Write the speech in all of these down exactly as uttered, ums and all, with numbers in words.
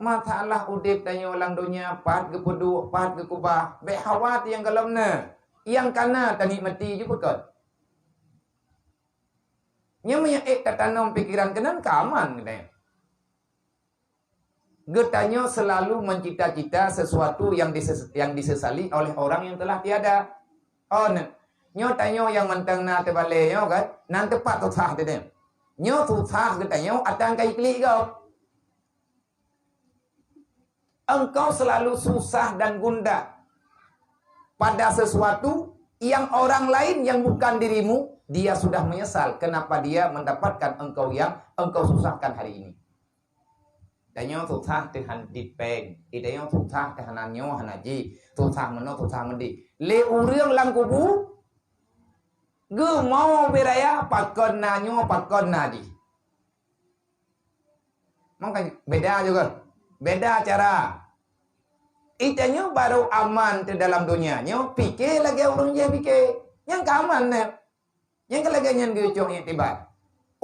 Masalah udeb tanyoe lam donya, pat geupeuduek, pat geukeubah, bék hawa teuh nyang gohlom na. Nyang ka na tanikmati ju beukot. Nyoe meunyoe ék tatanom pikeran keunan ka aman geutanyoe. Geutanyoe selalu mencita-cita sesuatu yang dises-, yang disesali oleh orang yang telah tiada. Oh, nyoe tanyoe nyang mantong na teubalée nyoe kan, nan teupat susah teuh. Nyoe susah geutanyoe atra ka iklik gob. Engkau selalu susah dan gundah pada sesuatu yang orang lain yang bukan dirimu, dia sudah menyesal kenapa dia mendapatkan engkau yang engkau susahkan hari ini. Tanyoe susah teuh han dit péng, tanyoe susah teuh hana nyoe hana jih, susah meunoe susah meudéh. Lé ureuëng lam kubu, geumo beuraya pakon na nyoe pakon na jih. Makanya beda juga. Beda cara. Itanyoe baru aman teuh dalam donya nyoe, pike lagée ureuëng jih pike. Nyang ka aman nyoe. Nyang ka lagée nyan geuyue cok iktibar.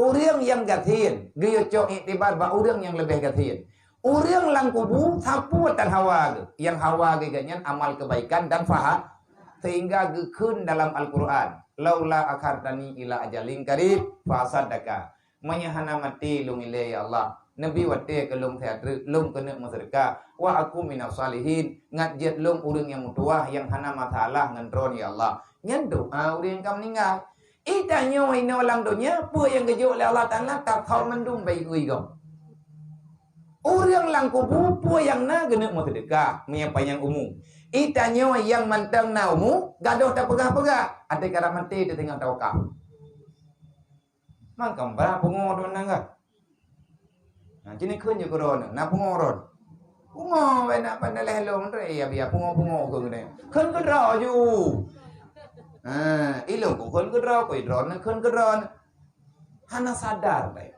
Ureuëng nyang gasien geuyue cok iktibar bak ureuëng nyang leubeh gasien. Ureuëng lam kubu sapeue tan hawa geuh. Nyang hawa geuh geuhnyan amal kebaikan dan paha-, sehingga geukheun dalam Al-Quran, "Laula akhartani ila ajalin qarib fa asaddaqa." Meunyoe hana maté lôn ilée, ya Allah, neubi watée keu lôn siat treuk, lôn keuneuk meuseudeukah, wa akun minas shalihin, ngat jeuet lôn ureuëng nyang meutuwah nyang hana masalah ngon Droe, ya Allah. Nyan doa ureuëng nyang ka meuninggai. Itanyoe inoe lam donya, peue nyang geujok lé Allah Taala, tathom mandum bayeue gob. Ureuëng lam kubu, peue nyang na geuneuk meuseudeukah, meunyoe panyang umu. Itanyoe nyang mantong na umu, gadôh tapeugah-peugah, até karab maté teuteungoh tawakaf. Mangkam brat pungo droeneuh kan? Nah, kini kheun je keu droeneuh, na pungo droeneuh. Pungo, weh, nak pandai leh lom, re, ya, biar pungo-pungo keu geude. Kheun keu droe ju. Ha, ilong ku kheun keu droe, ku droeneuh kheun keu droeneuh. Hana sadar deh.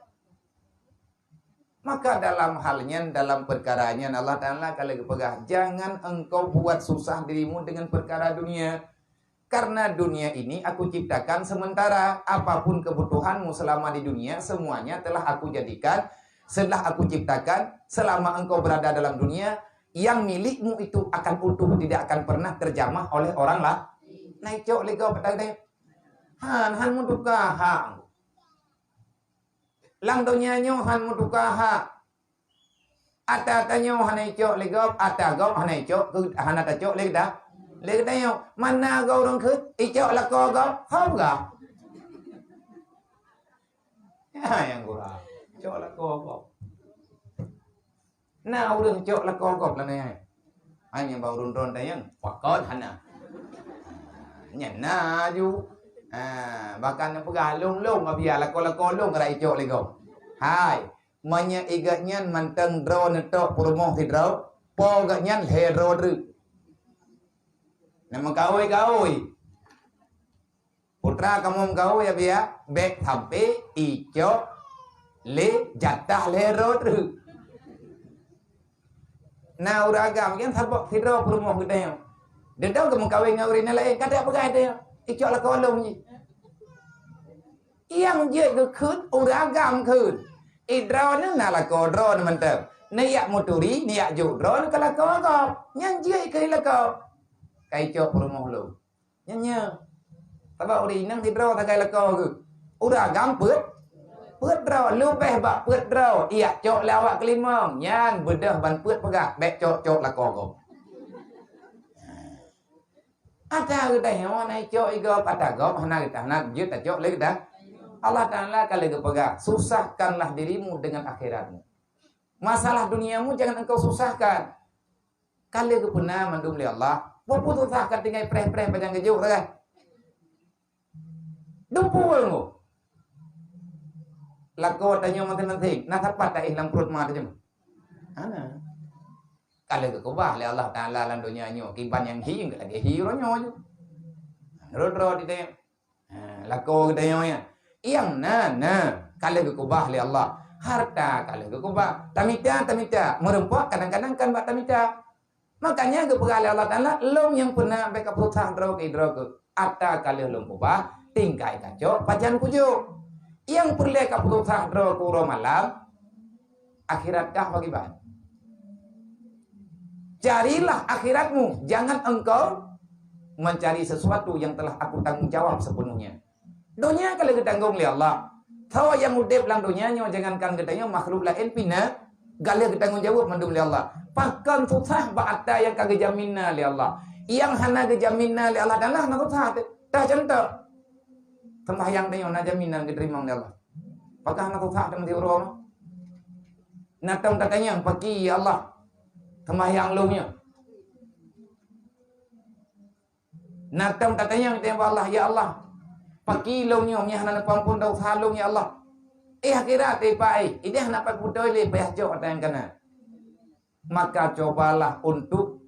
Maka dalam hal nyan, dalam perkara nyan, Allah Taala ka lheueh geupeugah, "Jangan engkau buat susah dirimu dengan perkara dunia." Karena dunia ini Aku ciptakan sementara. Apapun kebutuhanmu selama di dunia, semuanya telah Aku jadikan, setelah Aku ciptakan, selama engkau berada dalam dunia, yang milikmu itu akan utuh, tidak akan pernah terjamah oleh orang lain. Nah, icok lego petai deh. Han, han meutuka hak. Lam donya nyoe han meutuka hak. Ata tanyoe hana icok lé gob, ata gob hana icok, hana tacok lé geuda-, lé geutanyoe. Mana gob ureuëng kheun, icok lakoe gob, hom gob. Ya, nyang gura. Icok lakoe gob. Na ureuëng cok lakoe gob lagée nyan. Hai nyang ba ureuëng droe tanyong, pakon hana. Nyan na ju. Ha, bahkan nyang peugah lom-lom abia lakoe-lakoe lom geura icok lé gob. Hai, meunyoe i gobnyan mantong droe neutok peurumoh sidroe, po gobnyan lhée droe treuk. Na meukawe-kawe. Putra kamoe meukawe ya biya, bék sampai icok lé jatah lé droe treuk. Na ureuëng agam kan sabok sidroe peurumoh geutanyoe. Dedong keu meukawen ngon ureuëng laén, kada peugah deh, icok lakoe lom jih. Nyang jeuet geukheun ureuëng agam kheun. Idroe nyoe na lakoe droe nyoe mantong. Neuyak muturi, neuyak jok droe nyoe keu lakoe gob. Nyang jeuet keu lakoe. Ka icok peurumoh lom. Nyan nyoe. Sabab ureuëng inong sidroe sagai lakoe geuh. Ureuëng agam peuet, peuet droe, leubeh bak peuet droe. Iyak cok lé awak keulimong. Nyan beudôh ban peuet peugah, bék cok-cok lakoe gob. Ata geutanyoe hana icok i gob, ata gob hana geutanyoe jeuet tacok lé geuda-. Allah Taala ka lheueh geupeugah, "Susahkanlah dirimu dengan akhiratmu." Masalah duniamu jangan engkau susahkan. Ka lheueh geupeuna mandum lé Allah. Peue susah ka tinggai preh-preh bajang geujok lagée. Dumpue ngo. Lakoe tanyoe maséng-maséng, na sapat taéh lam pruet ma tanyoe? Hana. Ka lheueh geukeubah lé Allah Taala lam donya nyoe, kiban nyang hi lagée hi uroe nyoe ju. Rot-rot di tanyoe. Ha, lakoe geutanyoe nyan. Nyang na, na. Ka lheueh geukeubah lé Allah. Harta ka lheueh geukeubah. Tamita, tamita. Meureumpok kadang-kadang kan bak tamita. Makanya geupeugah lé Allah Taala, "Lôn nyang peuna bék kapeusah droe keu droe keuh. Ata ka lheueh lôn keubah, tinggai kacok pajan kujok." Nyang peureulée kapeusah droe keu uroe malam, akhirat kah pakriban? Carilah akhiratmu, jangan engkau mencari sesuatu yang telah aku tanggung jawab sepenuhnya. Donya ka lheueh geutanggong lé Allah. Soe nyang udeb lam donya nyoe, jangankan geutanyoe, makhluk laén pih na, ka lheueh geutanggong jaweueb mandum lé Allah. Pakon susah bak atra nyang ka geujamin na lé Allah. Nyang hana geujamin na lé Allah Taala hana susah teuh. Tah contoh, sembahyang tanyoe na jaminan geuteurimong lé Allah. Pakon hana susah teuh meusiuroe? Na tom tatanyong, "Pakri, ya Allah, sembahyang lôn nyoe?" Na tom tatanyong teuh bak Allah, "Ya Allah, pakri lôn nyoe, meunyo hana neupeuampon desya lôn, ya Allah?" Eh, akhirat, eh, Pak, eh, ideh hana pat kubeutôi lé, payah cok atra nyang kana. Maka cobalah untuk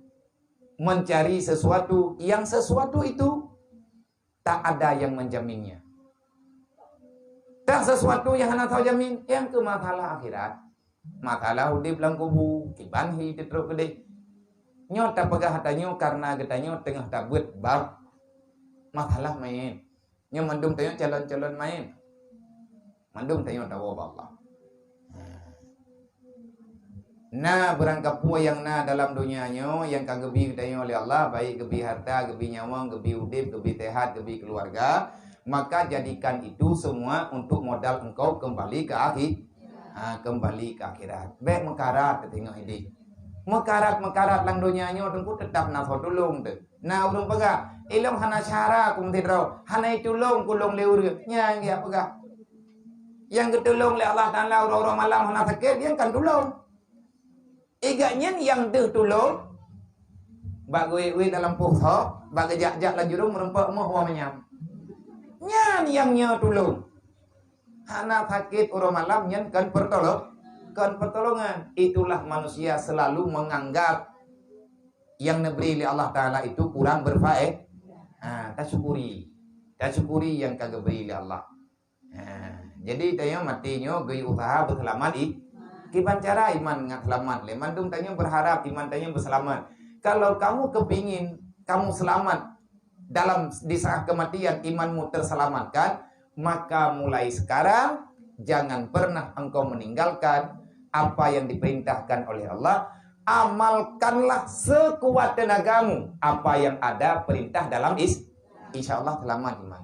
mencari sesuatu yang sesuatu itu tak ada yang menjaminnya. Tak sesuatu yang hana tajamin, nyang keu masalah akhirat. Masalah udeb lam kubu, kiban hi teutrok keudeh. Nyoe tapeugah tanyoe karena geutanyoe teungoh tabeuet bab masalah manyét. Nyoe mandum tanyoe calon-calon manyét. Mandum tanyoe tawoe bak Allah. Na beurangkapeue nyang na dalam donya nyoe nyang ka geubi geutanyoe lé Allah, baik geubi harta, geubi nyawöng, geubi udeb, geubi sehat, geubi keuluwarga, maka jadikan itu semua untuk modal engkau kembali ke akhi-, ha, kembali ke akhirat. Bék meukarat teuh teungoh ideh. Meukarat-meukarat lam donya nyoe teungku teutap na soe tulông teuh. Na ureuëng peugah, "Ilông hana syara ku meusidroe, hana itulông ku lôn lé ureuëng." Nyang dia peugah. Nyang geutulông lé Allah Taala uroe-uroe malam hana sakét, dia kan tulông. Igat nyan nyang deuh tulông, bak geuwét-wét dalam poh tho, bak geujak-jak lam jurông meurumpok moh wa manyam. Nyan nyang nyoe tulông. Hana sakét uroe malam nyan kon pertolong-, kon pertolongan. Itulah manusia selalu menganggap yang neubri lé Allah Taala itu kurang berfae-, ha, tasyukuri. Tasyukuri nyang ka geubri lé Allah. Ha, jadi tanyoe maté nyoe geuusaha beuseulamat i-, kiban cara iman ngat seulamat lé. Mandum tanyoe berharap iman tanyoe beuseulamat. Kalau kamu kepingin kamu selamat dalam, di saat kematian imanmu terselamatkan, maka mulai sekarang jangan pernah engkau meninggalkan apa yang diperintahkan oleh Allah. Amalkanlah sekuat tenagamu apa yang ada perintah dalam is-, insya Allah selamat iman.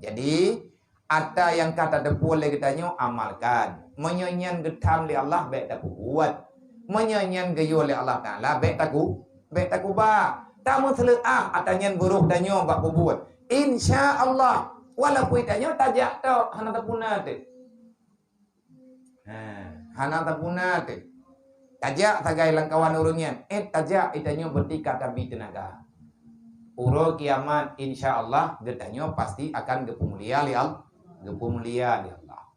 Jadi, atra nyang ka tateupeue lé geutanyoe amalkan. Meunyoe nyan geutham lé Allah, bék tapeubuet. Meunyoe nyan geuyue lé Allah Taala, bék taku-, bék takuba. Tameuseuleuah atra nyan beurôh tanyoe bak peubuet. Insya Allah, walaupun tanyoe tajak tok hana tapuna teuh. Ha, hana tapuna teuh. Tajak sagai lam kawan ureuëng nyan, eh, tajak itanyoe beutika tabi teunaga. Uroe kiamat, insya Allah, geutanyoe pasti akan geupeumulia lé Allah. Geupeumulia lé Allah.